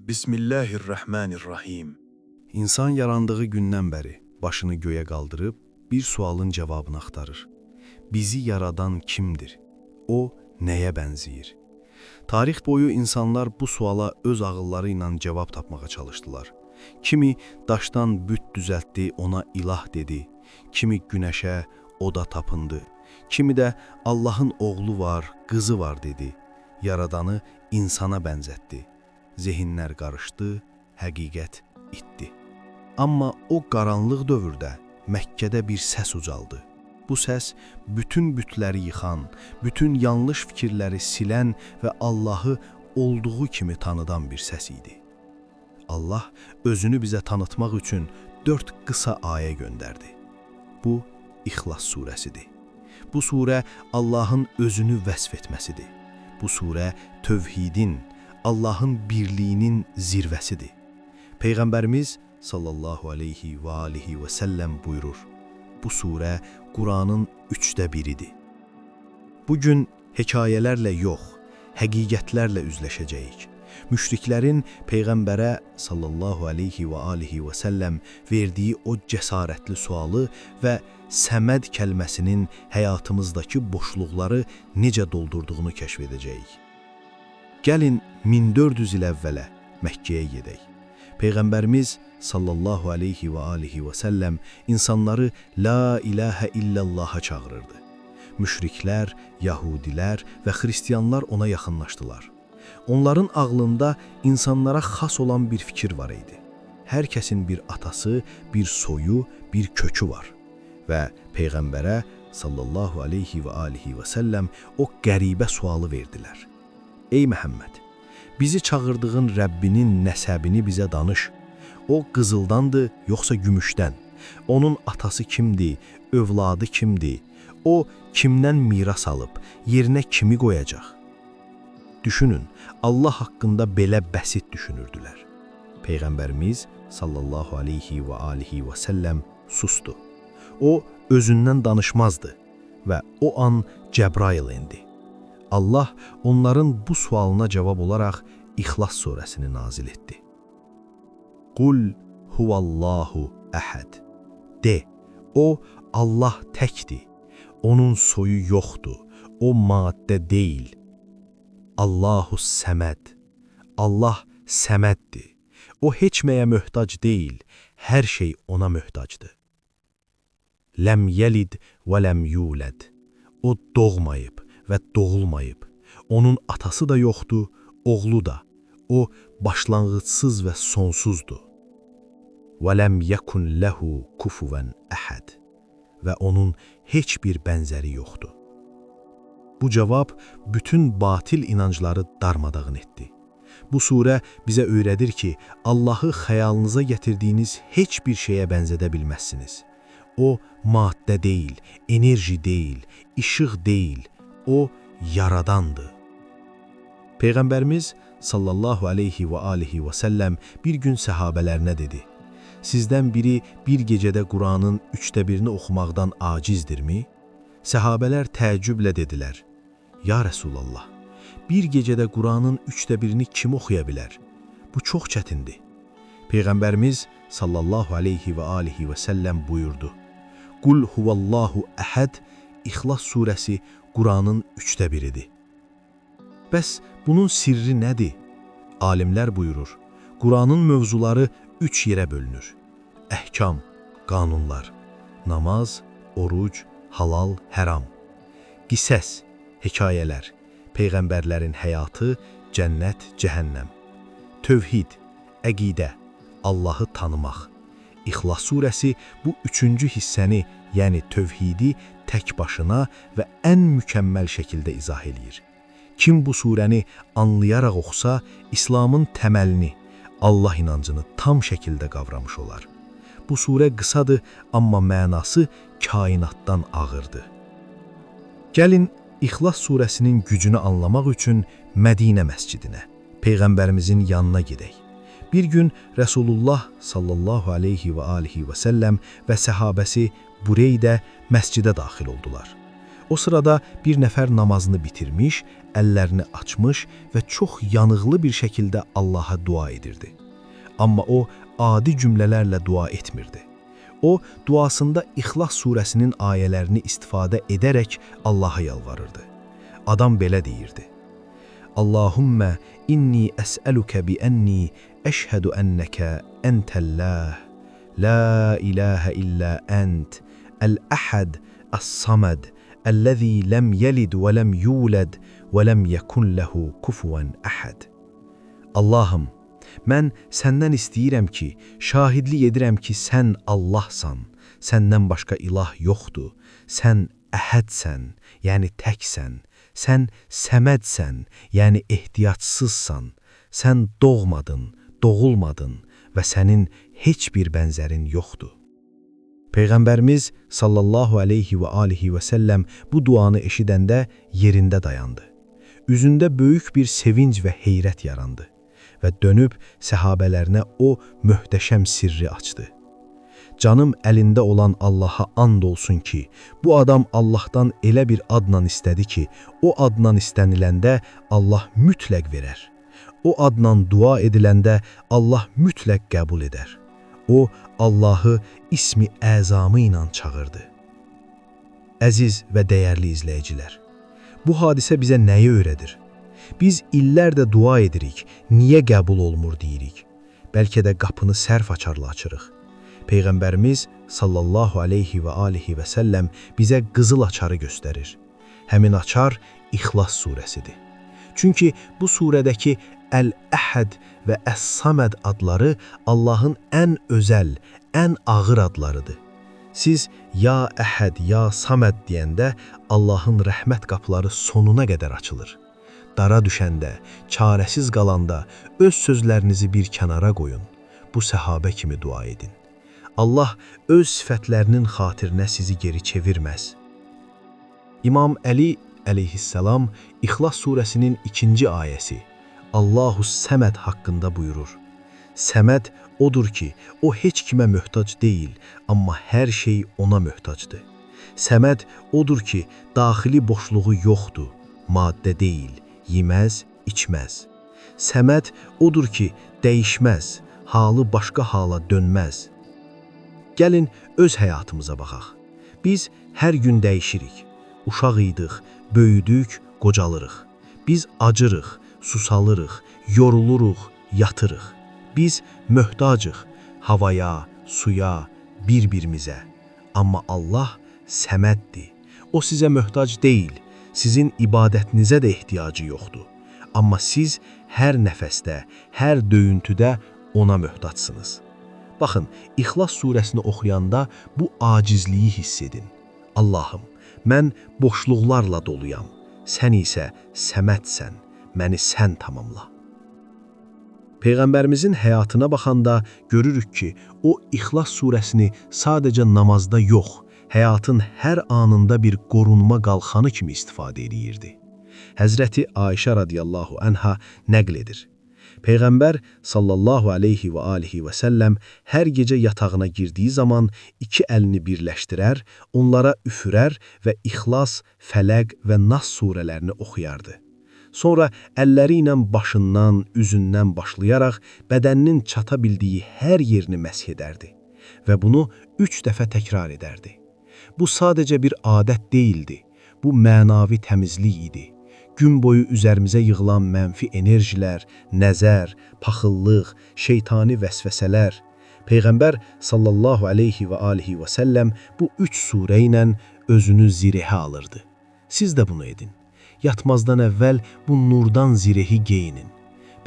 Bismillahirrahmanirrahim. İnsan yarandığı gündən bəri başını göyə qaldırıb bir sualın cavabını axtarır. Bizi yaradan kimdir? O nəyə bənzəyir? Tarix boyu insanlar bu suala öz ağılları ilə cavab tapmağa çalışdılar. Kimi daşdan büt düzəltdi, ona ilah dedi. Kimi günəşə, oda tapındı. Kimi də Allahın oğlu var, qızı var dedi. Yaradanı insana bənzətdi. Zehinlər qarışdı, həqiqət itdi. Amma o qaranlıq dövrdə Məkkədə bir səs ucaldı. Bu səs bütün bütləri yıxan, bütün yanlış fikirləri silən və Allahı olduğu kimi tanıdan bir səs idi. Allah özünü bizə tanıtmaq üçün 4 qısa ayə göndərdi. Bu İxlas surəsidir. Bu surə Allahın özünü vəsf etməsidir. Bu surə tövhidin, Allahın birliyinin zirvəsidir. Peyğəmbərimiz sallallahu aleyhi və alihi və səlləm buyurur. Bu surə Quranın 1/3 biridir. Bu gün hekayələrlə yox, həqiqətlərlə üzləşəcəyik. Müşriklərin Peyğəmbərə sallallahu aleyhi və alihi və səlləm verdiyi o cəsarətli sualı və Səməd kəlməsinin həyatımızdakı boşluqları necə doldurduğunu kəşf edəcəyik. Gəlin 1400 il əvvələ Məkkəyə gedək. Peyğəmbərimiz sallallahu aleyhi və alihi və səlləm insanları La ilahə illallaha çağırırdı. Müşriklər, Yahudilər və Xristianlar ona yaxınlaşdılar. Onların ağlında insanlara xas olan bir fikir var idi. Hər kəsin bir atası, bir soyu, bir kökü var. Və Peyğəmbərə sallallahu aleyhi və alihi və səlləm o qəribə sualı verdilər. Ey Məhəmməd, bizi çağırdığın Rəbbinin nəsəbini bizə danış. O qızıldandır, yoxsa gümüşdən? Onun atası kimdir, övladı kimdir? O kimdən miras alıb, yerinə kimi qoyacaq? Düşünün, Allah haqqında belə bəsit düşünürdülər. Peyğəmbərimiz sallallahu aleyhi və alihi və səlləm sustu. O özündən danışmazdı və o an Cəbrail indi. Allah onların bu sualına cavab olaraq İxlas surəsini nazil etdi. Qul huvallahu əhəd. De, o Allah təkdir. Onun soyu yoxdur. O maddə deyil. Allahu səməd. Allah səməddir. O heç nəyə möhtac deyil. Hər şey ona möhtacdır. Ləm yelid və ləm yulad. O doğmayıb və doğulmayıb. Onun atası da yoxdur, oğlu da. O başlanğıcsız və sonsuzdur. Və ləm yekun lehu kufuven əhəd. Və onun heç bir bənzəri yoxdur. Bu cavab bütün batil inancları darmadağın etdi. Bu surə bizə öyrədir ki, Allahı xəyalınıza gətirdiyiniz heç bir şeyə bənzədə bilməzsiniz. O maddə deyil, enerji deyil, işıq deyil. O yaradandır. Peyğəmbərimiz sallallahu aleyhi və alihi və səlləm bir gün səhabələrinə dedi: Sizdən biri bir gecədə Quranın 1/3-ni oxumaqdan acizdirmi? Səhabələr təəccüblə dedilər: Ya Rəsulallah, bir gecədə Quranın 1/3-ni kim oxuya bilər? Bu çox çətindir. Peyğəmbərimiz sallallahu aleyhi və alihi və səlləm buyurdu: Qul huvallahu əhəd. İxlas surəsi Quranın 1/3-idir. Bəs bunun sirri nədir? Alimlər buyurur: Quranın mövzuları 3 yerə bölünür. Əhkam, qanunlar, namaz, oruc, halal, həram. Qisəs, hekayələr, peyğəmbərlərin həyatı, cənnət, cəhənnəm. Tövhid, əqidə, Allahı tanımaq. İxlas surəsi bu üçüncü hissəni, yəni tövhidi tək başına və ən mükəmməl şəkildə izah eləyir. Kim bu surəni anlayaraq oxusa, İslamın təməlini, Allah inancını tam şəkildə qavramış olar. Bu surə qısadır, amma mənası kainatdan ağırdır. Gəlin İxlas surəsinin gücünü anlamaq üçün Mədinə məscidinə, Peyğəmbərimizin yanına gedək. Bir gün Rəsulullah sallallahu aleyhi və alihi və səlləm və səhabəsi Bureydə məscidə daxil oldular. O sırada bir nəfər namazını bitirmiş, əllərini açmış və çox yanıqlı bir şəkildə Allaha dua edirdi. Amma o, adi cümlələrlə dua etmirdi. O, duasında İxlas surəsinin ayələrini istifadə edərək Allaha yalvarırdı. Adam belə deyirdi: Allahümme inni əsəlükə bi ənni əşhədu ennəkə entəlləh, la ilahə illə ent, əl-əhəd, əs-saməd, əlləzi ləm yelid və ləm yulad və ləm yekun lehu kufuven əhəd. Allahım, mən səndən istəyirəm ki, şahidlik edirəm ki, sən Allahsan, səndən başqa ilah yoxdur, sən əhədsən, yəni təksən, sən səmədsən, yəni ehtiyacsızsan, sən doğmadın, doğulmadın və sənin heç bir bənzərin yoxdur. Peyğəmbərimiz sallallahu aleyhi və alihi və səlləm bu duanı eşidəndə yerində dayandı. Üzündə böyük bir sevinc və heyrət yarandı və dönüb səhabələrinə o möhtəşəm sirri açdı. Canım əlində olan Allaha and olsun ki, bu adam Allahdan elə bir adla istədi ki, o adla istəniləndə Allah mütləq verər. O adla dua ediləndə Allah mütləq qəbul edər. O, Allahı ismi əzamı ilə çağırdı. Əziz və dəyərli izləyicilər, bu hadisə bizə nəyi öyrədir? Biz illərdə dua edirik, niyə qəbul olmur deyirik. Bəlkə də qapını sərf açarla açırıq. Peyğəmbərimiz sallallahu aleyhi və alihi və səlləm bizə qızıl açarı göstərir. Həmin açar İxlas surəsidir. Çünki bu surədəki Əl-Əhəd və Əs-Saməd adları Allahın ən özəl, ən ağır adlarıdır. Siz ya Əhəd, ya Saməd deyəndə Allahın rəhmət qapıları sonuna qədər açılır. Dara düşəndə, çarəsiz qalanda öz sözlərinizi bir kənara qoyun. Bu səhabə kimi dua edin. Allah öz sifətlərinin xatirinə sizi geri çevirməz. İmam Əli əleyhissalam İxlas surəsinin 2-ci ayəsi Allahu Səməd haqqında buyurur. Səməd odur ki, o heç kimə möhtac deyil, amma hər şey ona möhtacdır. Səməd odur ki, daxili boşluğu yoxdur, maddə deyil, yeməz, içməz. Səməd odur ki, dəyişməz, halı başqa hala dönməz. Gəlin öz həyatımıza baxaq. Biz hər gün dəyişirik. Uşaq idik, böyüdük, qocalırıq. Biz acırıq, susalırıq, yoruluruq, yatırıq. Biz möhtacıq havaya, suya, bir-birimizə. Amma Allah səməddir. O sizə möhtac deyil, sizin ibadətinizə də ehtiyacı yoxdur. Amma siz hər nəfəsdə, hər döyüntüdə ona möhtacsınız. Baxın, İxlas surəsini oxuyanda bu acizliyi hiss edin. Allahım, mən boşluqlarla doluyam. Sən isə səmədsən, məni sən tamamla. Peyğəmbərimizin həyatına baxanda görürük ki, o İxlas surəsini sadəcə namazda yox, həyatın hər anında bir qorunma qalxanı kimi istifadə edirdi. Həzrəti Ayşə radiyallahu anha nəql edir. Peyğəmbər sallallahu aleyhi və alihi və səlləm hər gecə yatağına girdiyi zaman iki əlini birləşdirər, onlara üfürər və İxlas, Fələq və Nas surələrini oxuyardı. Sonra əlləri ilə başından, üzündən başlayaraq bədəninin çata bildiyi hər yerini məsh edərdi və bunu 3 dəfə təkrar edərdi. Bu sadəcə bir adət deyildi, bu mənavi təmizlik idi. Gün boyu üzərimizə yığılan mənfi enerjilər, nəzər, paxıllıq, şeytani vəsvəsələr. Peyğəmbər sallallahu aleyhi və alihi və səlləm bu 3 surə ilə özünü zirehə alırdı. Siz də bunu edin. Yatmazdan əvvəl bu nurdan zirehi geyinin.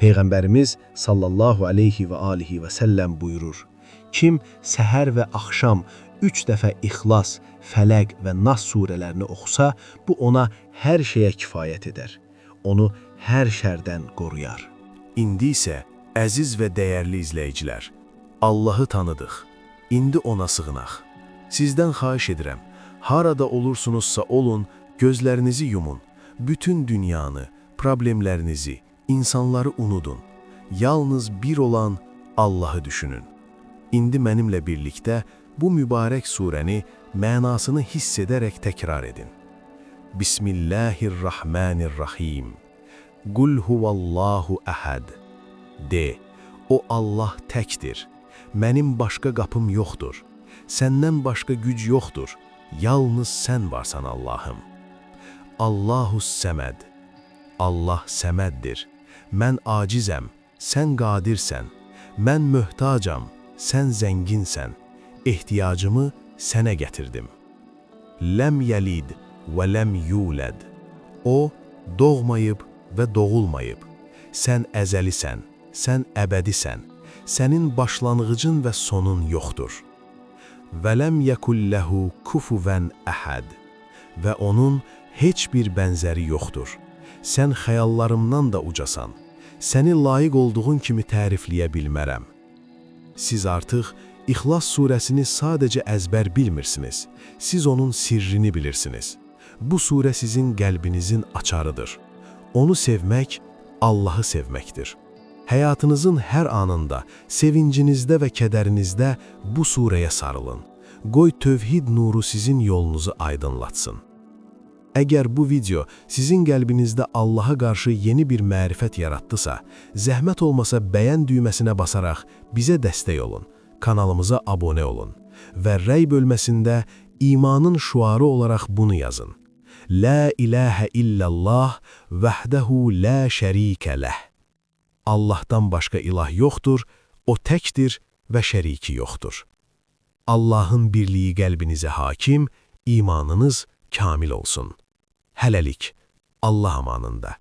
Peyğəmbərimiz sallallahu aleyhi və alihi və səlləm buyurur: Kim səhər və axşam 3 dəfə İxlas, Fələq və Nas surələrini oxusa, bu ona hər şeyə kifayət edər. Onu hər şərdən qoruyar. İndi isə əziz və dəyərli izləyicilər, Allahı tanıdıq. İndi ona sığınaq. Sizdən xahiş edirəm, harada olursunuzsa olun, gözlərinizi yumun. Bütün dünyanı, problemlərinizi, insanları unudun. Yalnız bir olan Allahı düşünün. İndi mənimlə birlikdə bu mübarək surəni mənasını hiss edərək təkrar edin. Bismillahirrahmanirrahim. Qul huvallahu əhəd. De, o Allah təkdir. Mənim başqa qapım yoxdur. Səndən başqa güc yoxdur. Yalnız sən varsan Allahım. Allahus Səməd. Allah səməddir. Mən acizəm, sən qadirsən. Mən möhtacam, sən zənginsən. Ehtiyacımı sənə gətirdim. Ləm yəlid və ləm yuləd. O, doğmayıb və doğulmayıb. Sən əzəlisən, sən əbədisən. Sənin başlanğıcın və sonun yoxdur. Və ləm yəkul lehu kufuvən əhəd. Və onun heç bir bənzəri yoxdur. Sən xəyallarımdan da ucasan. Səni layiq olduğun kimi tərifləyə bilmərəm. Siz artıq İxlas surəsini sadəcə əzbər bilmirsiniz. Siz onun sirrini bilirsiniz. Bu surə sizin qəlbinizin açarıdır. Onu sevmək, Allahı sevməkdir. Həyatınızın hər anında, sevincinizdə və kədərinizdə bu surəyə sarılın. Qoy tövhid nuru sizin yolunuzu aydınlatsın. Əgər bu video sizin qəlbinizdə Allaha qarşı yeni bir mərifət yaratdısa, zəhmət olmasa bəyən düyməsinə basaraq bizə dəstək olun, kanalımıza abunə olun və rəy bölməsində imanın şüarı olaraq bunu yazın. La ilahə illallah vəhdehu la şərikə ləh. Allahdan başqa ilah yoxdur, o təkdir və şəriki yoxdur. Allahın birliyi qəlbinizə hakim, imanınız kamil olsun. Hələlik, Allah amanında.